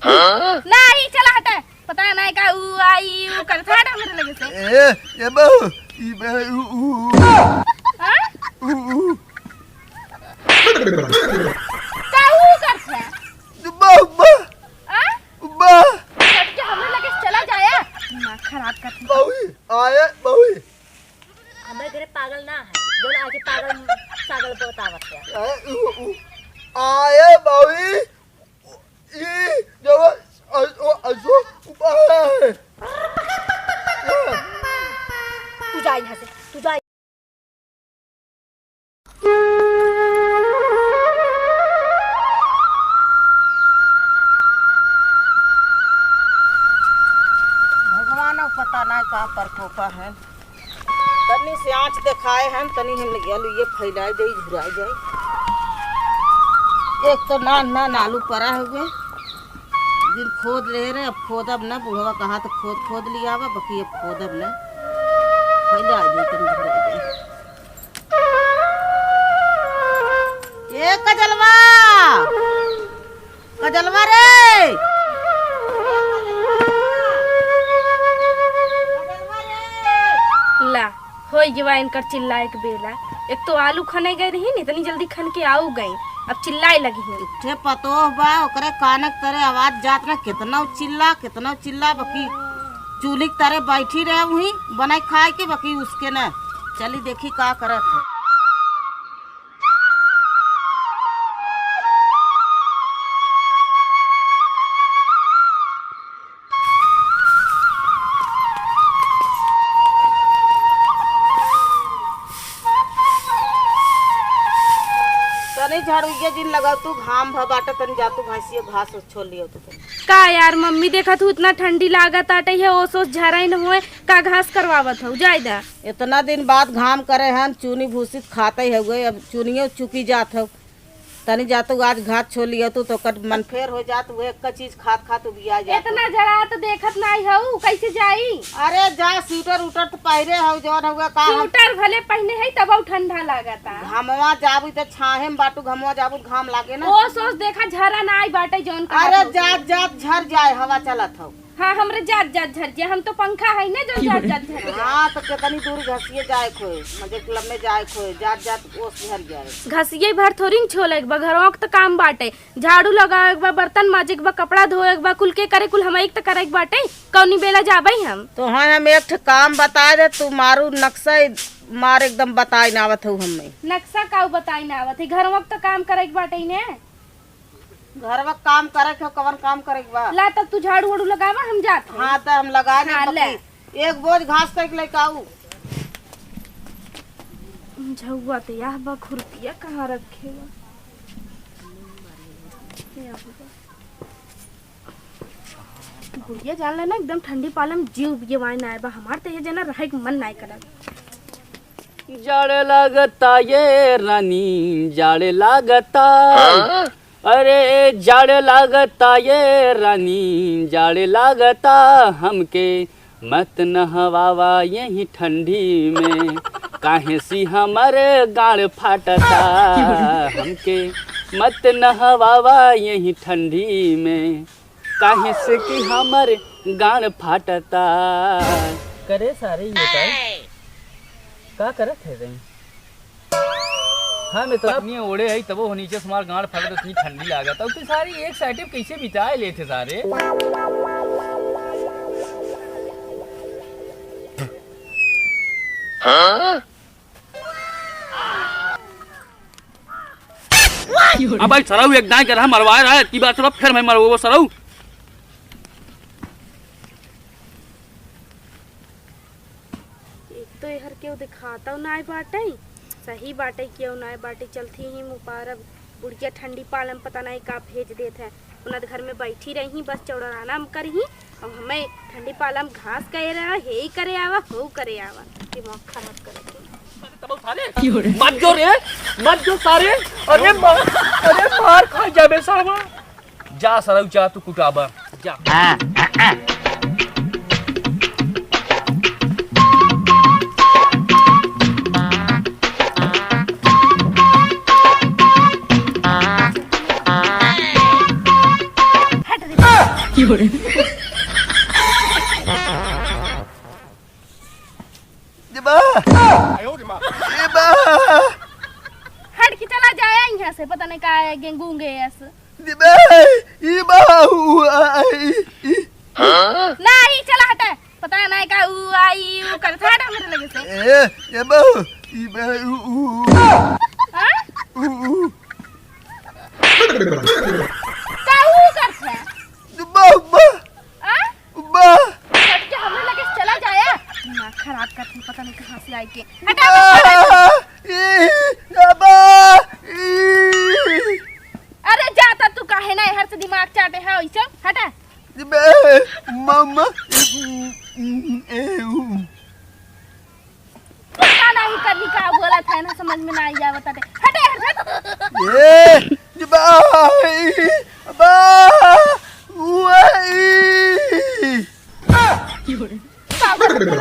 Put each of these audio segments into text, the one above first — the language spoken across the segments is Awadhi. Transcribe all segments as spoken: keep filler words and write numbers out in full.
हाँ? नाही, चला हटा। पता नाही का ऊ आई, ऊ करत हटा मेरे लगे से। ए, ए बहू, ई बहू, ऊ, ऊ, ऊ। हाँ? ऊ, ऊ। का ऊ करत है? बहू, बहू। हाँ? बा। हट के हमरे लगे से चला जाया। दिमाग खराब कर। बहू, आए, बहू। हमरे घरे पागल ना है, जौन आके पागल सागल बतावत है। आए, ऊ, ऊ, आए, बहू। ई, जब, अ, ओ, अ, जो, उपाय है। तू जा यहाँ से, तू जा। भगवान पता ना का प्रकोपा है। तनी से आँच देखाए हैं, तनी हम गल ये फैलाए दे, झुराए जाए। एक तो नान नान आलू परा हुए, दिन खोद ले रहे, अब खोदब न, बुढ़वा कहा तो खोद खोद लिया बा, बाकी अब खोदब न, फैलाए दे, तनी झुराए जाए। ए कजलवा, कजलवा रे! ला, होई गवा इनकर चिल्लाए के बेला। एक तो आलू खने गए रही, इतनी जल्दी खन के आऊ गई, अब चिल्लाए लगी है। इठे पतोह बा, ओकरे कानक तरे आवाज जात ना, कितना चिल्ला, कितना चिल्ला, बाकी चूल्ही के तरे बैठी रहे वहीं, बनाई खाए के, बाकी उसके ना। चली देखी का करत है। तनी झाड़ू ये जिन लगा तू, घाम भ बाटे, तनी जा तू भैंसिया घास उस छोल लियो तू तनी। का यार मम्मी, देखत हूँ इतना ठंडी लागत आटे है, ओस ओस झराई न होए, का घास करवावत हऊ, जाए दा। इतना दिन बाद घाम करे हन, चुनी भूसी त खाते ही हुए, अब चुनियो चुकी जात हऊ। तनी जा तू आज घास छोल लियो तू, तो कट मन फेर हो जात, वो एक चीज खात खात उबिया जात। इतना जरा तो देखत नाई हऊ, कैसे जाई? अरे जा, स्वेटर उटर तो पहिरे हऊ, जौन हुआ का हम स्वेटर भले पहिने है, तब ठंडा लागता। घमवा जाबू तो छाहे में बाटू, घमवा जाबू तो घाम लागे ना। ओस ओस देखा झरा नाई बाटे, जौन कहत अरे हऊ। जात जात झर जाए, हवा चलत हऊ। हाँ, हमरे जात जात झर जे, हम तो पंखा है ना जो जात जात झर जे। हाँ, तो कितनी दूर घसिए जाए खोए, मजे क्लब में जाए खोए, जात जात ओस झर जाए। घसिए भर थोड़ी न छोले के बा, घरों के तो काम बाटे, झाड़ू लगावे के बा, बर्तन माजे के बा, कपड़ा धोए के बा, कुल के करे, कुल हमई के तो करे के बाटे, कौनी बेला जाबे हम। तो हाँ, हम एक ठे काम बताए दे, तू मारू नक्शा मार एकदम बताए ना आवत हऊ हमें। नक्शा का बताए ना आवत है, घरों के तो काम करे के बाटे ने। घरवा के काम करे के हो, कवन काम करे के बा? ला तब तू झाड़ू वाड़ू लगावा, हम जात हई। हाँ, त हम लगा ले हाँ, बकरी। ले। एक बोझ घास कइके लेके आऊ। झउआ त यह बा, खुरपिया कहाँ रखे बा? यह बा। बुढ़िया जान ले ना, एकदम ठंडी पाला में जीव उबिए वाइन आए बा। हमार त ये जना रहे के मन नाय करत। जाड़ लागता ये रानी, जाड़ लागता। हाँ? अरे जाड़ लागता ये रानी, जाड़ लागता हमके, मत नहवावा यही ठंडी में, काहे सी हमर गाड़ फाटता हमके, मत नहवावा यही ठंडी में, काहे से कि हमर गाड़ फाटता। करे सारे ये का, का करत है रे? हम इतना पत्नी ओढ़े है, तबो हो नीचे से हमार गाड़ फटत, इतनी ठंडी लागत। अब तो सारी एक साइड पे कैसे बिताए लेते सारे। हाँ? अब भाई सरऊ एक दाएं कर हम मरवाए रहा है, की बात सरऊ फिर मैं मरवाओ सरऊ। एक तो एहर केहू देखातउ नाय बाटइ, सही बाटइ केहू नाय बाटइ, चलथी ही मुपारब बुढ़िया ठंडी पालम पता नाय का भेज देत है। उनत घर में बैठी रही, बस चौड़राना में करही, अउ हमें ठंडी पालम घास कहे रहा, हे ही करे आवा, हो करे आवा, दिमाग खराब करे के। मत जो रे, मत जो सारे, अरे मार, अरे मार खा जाबे सारवा। जा सरऊ जा, तू कुटाबा, जा। हट रे। ये बा। ये बा। हट के चला जाए यहाँ से, पता नहीं का है, गे-, गूंगे ऐसे। ये बा। ये बा। उ, आ, आ, ई, ई। नहीं, चला हटे। पता नहीं का उ, आ, ई, उ करत है, हटा मेरे लगे से। ए, ये बा। ये बा। उ, उ, उ। हाँ? उ, उ। का उ करत है? बा, बा। आ? बा। हट के हमरे लगे से चला जाए। दिमाग खराब करती, पता नहीं कहाँ से आई के। हटा, बा। हटा, हटा। ई, या बा। ई। अरे जा त तू काहे ना एहर से दिमाग चाटे है ओइसे? हटा। बे, मामा। ए, उ। पता नहीं कभी का बोलत है ना, समझ में ना आई जावत है। हटे, हट, हट। ए, बा, बा, उई। का बोलत है?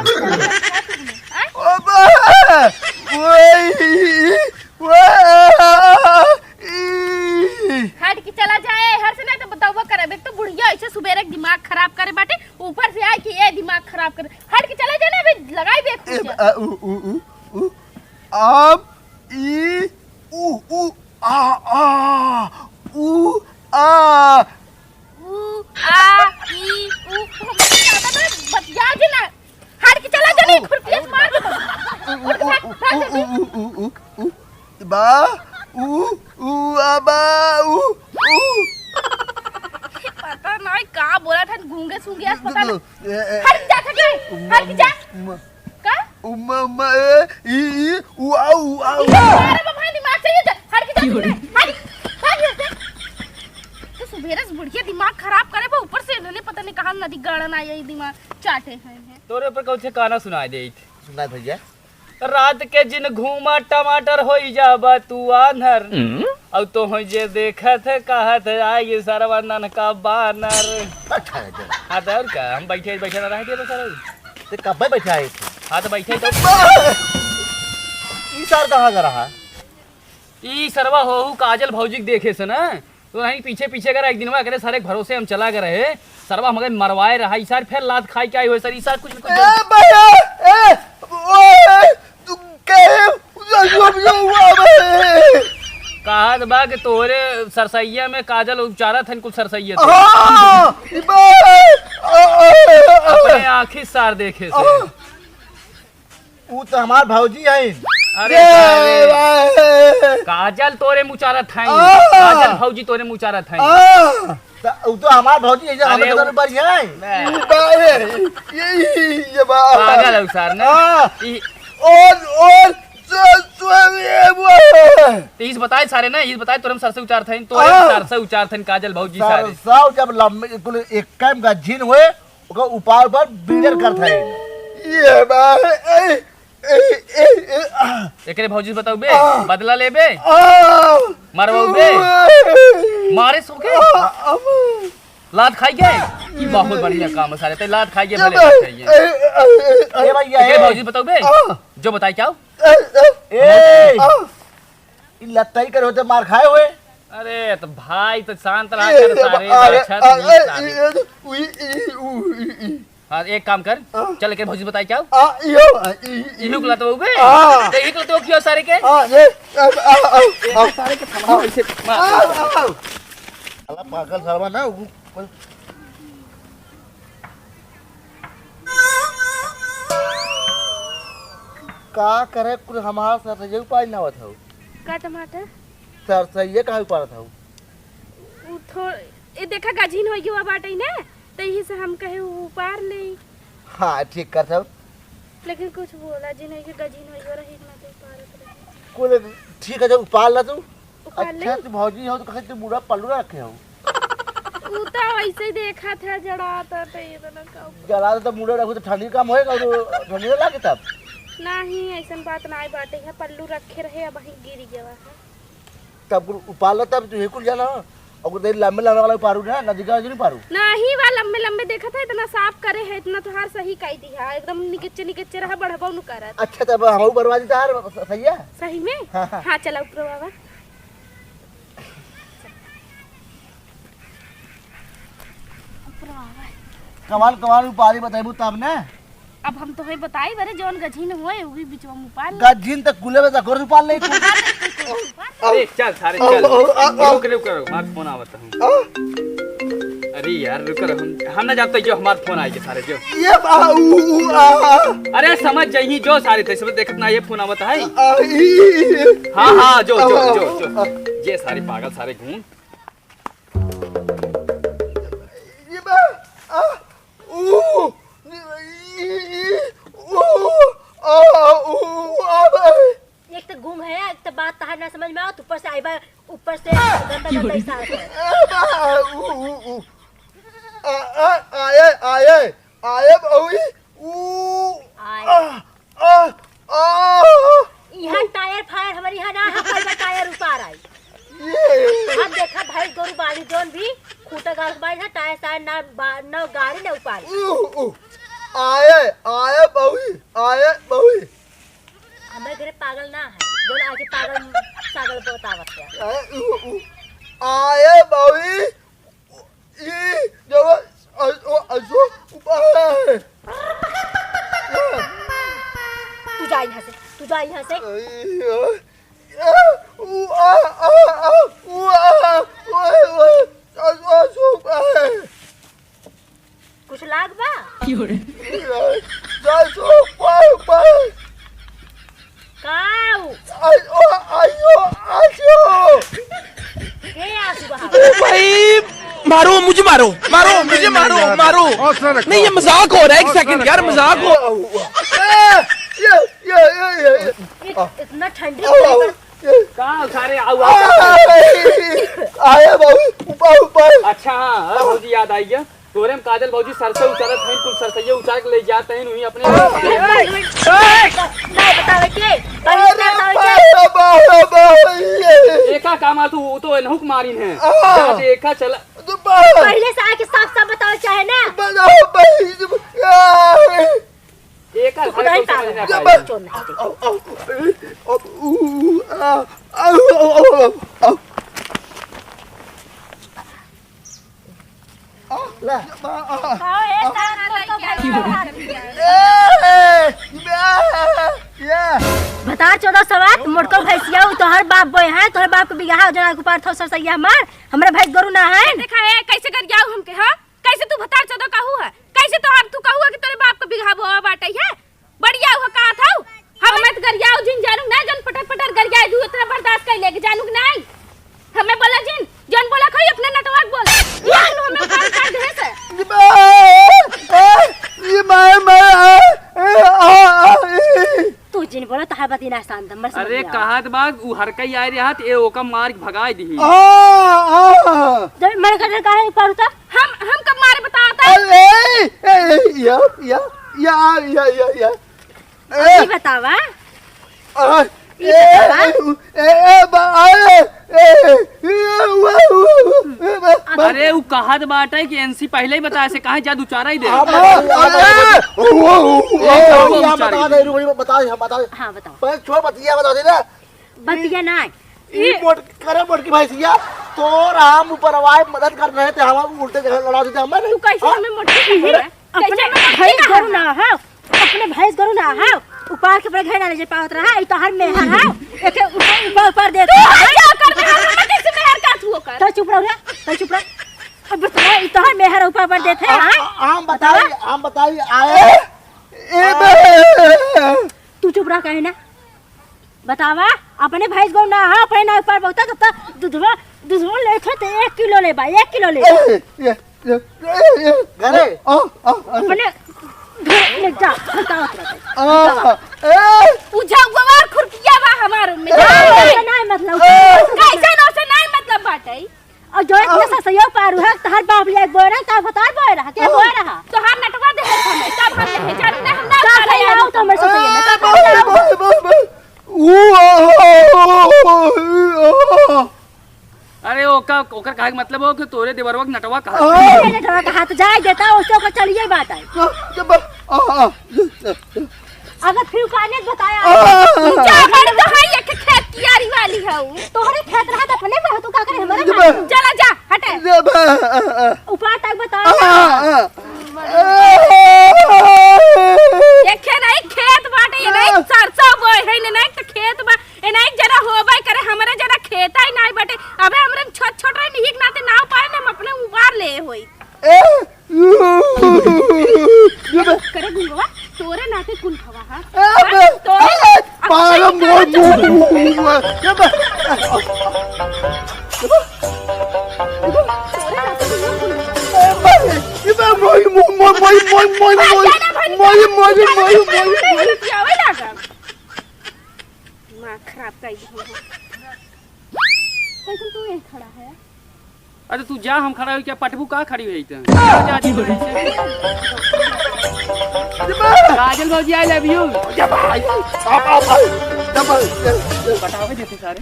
आय? ओ बा, उई, उई। हट के चला जाए, हर से नहीं तो बतावा करब। एक तो बुढ़िया ऐसे सुबेरे के दिमाग खराब करे बाटे, ऊपर से आए कि ये दिमाग खराब करे। हट के चला जाए ना, अभी लगाई बे ए, कुछ। आ, उ, उ, उ, उ, आम, ई, उ, उ, आ, आ, उ, आ। उ, आ, ई, उ, उ, हम ज्यादा ना बतिया जे ना। हट के चला जाए, खुरपिया से मार दे। उठ, भाग, भाग जल्दी। उ, उ, उ, उ, उ, उ। बा, उ, उ, आ, बा, उ, उ। पता नहीं का बोला था, गूंगे सूंगे, आज पता नहीं। ए, ए, हट जा, हट जा, हट जा। म, का? उ, म, म, ए, ई, ई, उ, आ, उ, आ, उ। ये मारे बाबा, दिमाग से ये जा, हट के जा, हट, भाग यहाँ से। तो सुबेरे से बुढ़िया दिमाग खराब करे, वो ऊपर से इन्होंने पता नहीं कहाँ नदी गाड़न आई, यही दिमाग चाटे हैं, हैं। तोरे ऊपर कौन से गाना सुनाई देत? सुनाई भैया। रात के जिन घूमा टमाटर होई जाबा तू आन्हर। हम्म। और तो हो जे देखत है, कहत है, "आए ये सरवा नन्हका बानर।" अच्छा है, चलो। हाँ, तो और का? हम बैठे, बैठे ना रह दिया तो सर। ते कब्बे बैठा है? हाँ, तो बैठे तो। ई सर कहाँ का रहा? ई सरवा होहू काजल भौजी के देखे से ना, तो वहीं पीछे पीछे करा, एक दिन में एकरे सारे के भरोसे हम चला गए रहे, सरवा हमके मरवाए रहा, ई सार फिर लात खाई के आई हुए सर, ई सार कुछ न कुछ ए भैया, ए, ओए, तू कहे, यो, यो, यो, यो, अबे। कहत बा कि तोहरे सरसैया में काजल उचारत हन, कुछ सरसैया तो। हाँ, ई बा, आ, आ, आ, अपने आँखी सार देखे से। आ। ऊ तो हमार भौजी है। अरे ये बाप रे। भाई। काजल तोरे मुचारत है। आ। काजल भौजी तोरे मुचारत है। आ। त ऊ तो हमार भौजी है, हम अरे तो ऊ बढ़िया है। बे। बाप रे। ये, ये, ये बात। पागल है सार ना। आ। ई और, और, सो, सो, ये वो। तो इस बताए सारे ना, इस बताए तोरे हम सरसे उचारत है, तोरे आ। सरसे उचारत है काजल भौजी सारे। सरसा जब लम्बे कुल एक काम का झिन हुए, ओकर उपार पर बिल्डर करत है। ये बा, ए, ए, ए, ए, आ। एकरे भौजी से बताउबे, आ। बदला लेबे, आ। मरवाउबे, आ। मारे सोके, आ, आ। लात खाई गए। ई बहुत बढ़िया काम है सारे, ते लात खाई गए, ये भले बा, लात खाई गए। ए, ए, ए, ए, ए भैया, एकरे ए। भौजी से बताउबे, आ। जो बताई क्या हो? ए, ए, ए। आ। ई लत्तई करे होते मार खाए हुए। अरे, तो भाई, तो शांत रहा ए, कर, सारे अरे, बाछा, अरे, सारे। ए, ए, उई, ई, उ, ई, ई। हाँ, एक काम कर, हाँ। चल, एकर भौजी बताई क्या? आ, इहो, आ, ई, ई। इहो कुला तो बे? हाँ। तो इहो कुला तो कियो सारे के? हाँ, ये, आ, आ, आ, आ। सारे के थमा ऐसे मार। आ, आ। साला पागल साला ना, उ, का करे, कुल हमार सरसैया उपाय ना आवत हौ। का टमाटर? सरसैया काहे उपाड़त हौ? उ थो-, ए देखा गझिन होइ गवा बाटइ ना, त यही से हम कहे उ उपार लेई। हाँ, ठीक करत हौ। लेकिन कुछ बोला जिन, यही गझिन होइ गवा रही ना त उपारत रही। कुल ठीक है, जब उपार ला तू। उपार ले? अच्छा, तू भौजी हो तो कहे तू मुड़ा पल्लू रखे हो। उ तो वैसे ही देखा था, जड़ा था, तो ये तो ना कहूँ। जड़ा था तो मुड़ा रखो तो ठंडी कम होएगा, और ठंडी ना लागे तब। नहीं, ऐसन बात ना बाटे है, पल्लू रखे रहे, अब वहीं गिर गया है। तब कुल उपार ला, तब तू हे कुल जाना, और कुल लंबे लंबे वाला उपारू ना, नदी का नहीं पारू। नहीं, वा लंबे लंबे देखा था, इतना साफ करे है, इतना तोहार सही कह दिया, एकदम निकच्चे निकच्चे रहा, बढ़बो न करत। अच्छा, तब हम बर्बादी तार स-, सही है? सही में? हाँ, हाँ। हाँ, चला ऊपर बाबा। ऊपर कमाल, कमाल उपारी बताइबू तब ने। अब हम तोहे बताई बरे, जौन गझिन होए, उही बिचवा में उपार ले। गझिन त कुले में तकोर उपार ले। अरे चल सारे चल। रुक, रुक, रुक, हमार फोन आवत है। अरे यार रुक, हम, हम ना जानते, जो हमार फोन आएगा सारे जो। ये बा, ऊ, ऊ, आ, आ। अरे समझ जाइए जो सारे, तैसे देखत ना ये फोन आवत है। आ, ई, ई, ई। हाँ, हाँ, जो, जो, आ, जो, जो। आ। ये सारे पागल, सारे घूम। ये बा, आ, ऊ, ई, ई, ऊ, आ, ऊ, आ, बा। एक तो गुम है, एक तो बात तहार ना समझ में आवत, ऊपर से आइबा, ऊपर से गंदा गंदा इशारा करे। ए बा, ऊ, ऊ, ऊ। आ, आ, आए, आए, आए, बउई, ऊ, आए। आ, आ, आ। यहाँ टायर फायर हमारे यहाँ ना है, कल टायर उतार आई। ये। हम देखा भैंस गोरू बानी जौन भी खूटा गाड़ के बानी है, टायर सायर ना बा-, ना गाड़ी ना उपाड़ी। ऊ, ऊ। आए, आए बउई, आए बउई। हमारे घरे पागल ना है, जौन आके पागल सागल बतावत है। आए, ऊ, ऊ। आए बउई, ई, जब, अ, ओ, असो, उपाय। तू जा यहाँ से, तू जा यहाँ से। आई, आ, आ, ऊ, आ, आ, आ, ऊ, आ, ओए, ओए, असो, असो, उपाय। कुछ लाग बा? की हो रे? जासो, पाय, पाय। काऊ? आयो, आयो, आयो। के आंसू बहा? ओ भाई, मारो, मुझे मारो, मारो, नहीं, मुझे नहीं, मारो, यार। मारो। हौसला रखो। नहीं, ये मजाक हो रहा है, एक हौसला सेकंड, यार, रखो। मजाक हो। ए, ये, ये, ये, ये, ये। इत-, इतना ठंडी आओ, आओ। पड़ेगा। का सारे आऊ, आऊ। आए, आए बाबू, ऊपर, ऊपर। अच्छा, हाँ, हाँ, भौजी याद आई गया। तोरे में काजल भौजी सरसों उतारत हैं, कुल सरसैया उतार के ले जाते हैं, उन्हीं अपने। नहीं बतावे के, अरे बतावे के। बाबा, बाबा, ये। एका काम आ तू, वो तो एनहुक मारिन है। आ। जा देखा चला। पहले से आके साफ साफ बतावे चाहे ना। बताओ भाई। आ। एका तू खुद ही पागल है, चोर नहीं। अब, अब, अब, ऊ, आ, आ, आ। ला। खाओ, ए, सारा लड़का भाई। ए, ए, ए। भतार चौदह सवात, मोटको भैंसिया, उ तोहर बाप बोए हैं, तोहर बाप के बिगहा हो, जना के ऊपर थो सरसैया हमार, हमरा भैंस गोरू ना है। देखा है, कैसे गरियाऊ हमके, हाँ? कैसे तू भतार चौदह कहू है? कैसे तोहार तू कहू है कि तोरे बाप के बिगहा बोआ बाटे है? बढ़िया हुआ कहा था। हम मत गरियाओ जिन जानू ना, जन पटर पटर गरियाए दू, इतना बर्दाश्त कर लेके जानू कि नहीं? हमें बोला जिन, जन बोला खाई अपने नटवा के बोल। ये तू हमें उखाड़ काट दे से। ये माय, माय, आ, आ, आ, आ, ए। तू जिन बोला तहार बात ही ना शांत, मर समझ अरे में आवा। कहा तो बात, उ हर कई आए रहा, ए ओका मार के भगाए दी। आ, आ। जब मर कर काहे पर उतर? हम, हम कब मारे बताओ तो? अरे, ए, ए, या, या, या। अभी ए। बतावा। आ, ई ए, बतावा। ए, ए, ए, बा, ए, ए, ए, उ, उ, उ, ए, बा, बा। अरे, उ कहत बाटे कि एनसी पहले ही बताए से कहाँ जादू चारा ही दे। आप बता दे, आप बता दे। आ, उ, उ, उ, ए, उ, उ, हम चारा बता ही दे, दे। रुको, रुको, बता दे, हम बता दे। हाँ, बताओ। पहले छोड़ बतिया बता दे ना। बतिया ना। ई ई मोट-, करे मोटकी भैंसिया, तोर हम ऊपर आवाज मदद कर रहे थे, हम उल्टे जगह लड़ा देते, हमें नहीं। तू कैसे हाँ? हमें मोटकी कहे है? अपने कैसे हमें भैंस मोटकी गोरू कहा? ना हो, अपने भैंस गोरू ना हो, उपार के अपने घर ना ले जा पावत रहा, ई तो हर मेहर है, एके ऊपर, ऊपर, ऊपर देते तू हैं। क्या कर रहा है? हमें कैसे मेहर का तू कर? तो चुप रहो रे, तो चुप रहो। अब बता, ई तो हर मेहर ऊपर, ऊपर देते हैं, आ, हाँ? आ, हम बताई, बतावा। हम बताई, आए। ए बे। तू चुप रह, कहे ना। बतावा, अपने भैंस गो ना, हाँ, अपने ना ऊपर बहुता, तब तक दूधवा, दूधवा लेखे तो एक किलो ले बा, एक किलो ले। ए, ए, ए, ए, ए, ए, घरे? आ, आ, आ। अपने घर ले जा, बताओ तुरंत। आ, ए। उ झगुआ खुरपिया बा हमार में। ए। नहीं, नहीं, मतलब। ए। कैसे न से नहीं मतलब बाटे। और जो एक आ। जैसा सही पारू है, तहर बाप ले बोए रहा, तहर भतार बोए रहा, के आ। बोए रहा? तोहार नटवा दे हम, तब हम ले जान ना, हम ना का करे सही यार। आओ तो हमरे से सही में, ए, का करे आओ? Bye, bye, bye. ऊ, आ, आ, आ, आ। अरे, ओका, ओकर कहे के मतलब हो कि तोरे देवरवा के नटवा कहा। आ। अरे, नटवा कहा तो जाए देता, उससे ओकर चलिए बात आई। आ, जब, आ, आ, अगर फिर काने बताया। आ। जा, बड़ तो है, ये खेत कियारी वाली है ऊ। तोहरे खेत रहा तो अपने में हो, तू का करे हमारे जब में? चला जा, रे बा, आ, आ, उपाय तक बता। आ, आ, आ। ये खे नहीं खेत बाटे, ये नहीं सरसों बोए है, ये नहीं तो खेत बा, ये नहीं जना होबे करे, हमरे जना खेत ही नहीं बाटे। अबे हमरे छोट छोट रहे निहिक नाते नाव पाए ने हम अपने उबार ले होई। ए, ये बा। करे गुंगवा, तोरे नाते कुल हवा। ए, बे, तोरे ए, ए, अब पागल, मोर, मोर, मोर, मोर, ये बे, ये बे, ये बे, ये बे, मोर, मोर, मोर, मोर, मोर, मोर, मोर, मोर, मोर, मोर, मोर, मोर। दिमाग खराब कर दी हो। कैसे तू यहीं खड़ा है? अरे तू जा, हम खड़ा हो क्या, पटबू का खड़ी हुई तो? जा, जा, जा, जा। काजल भौजी, I love you। बतावे देते सारे।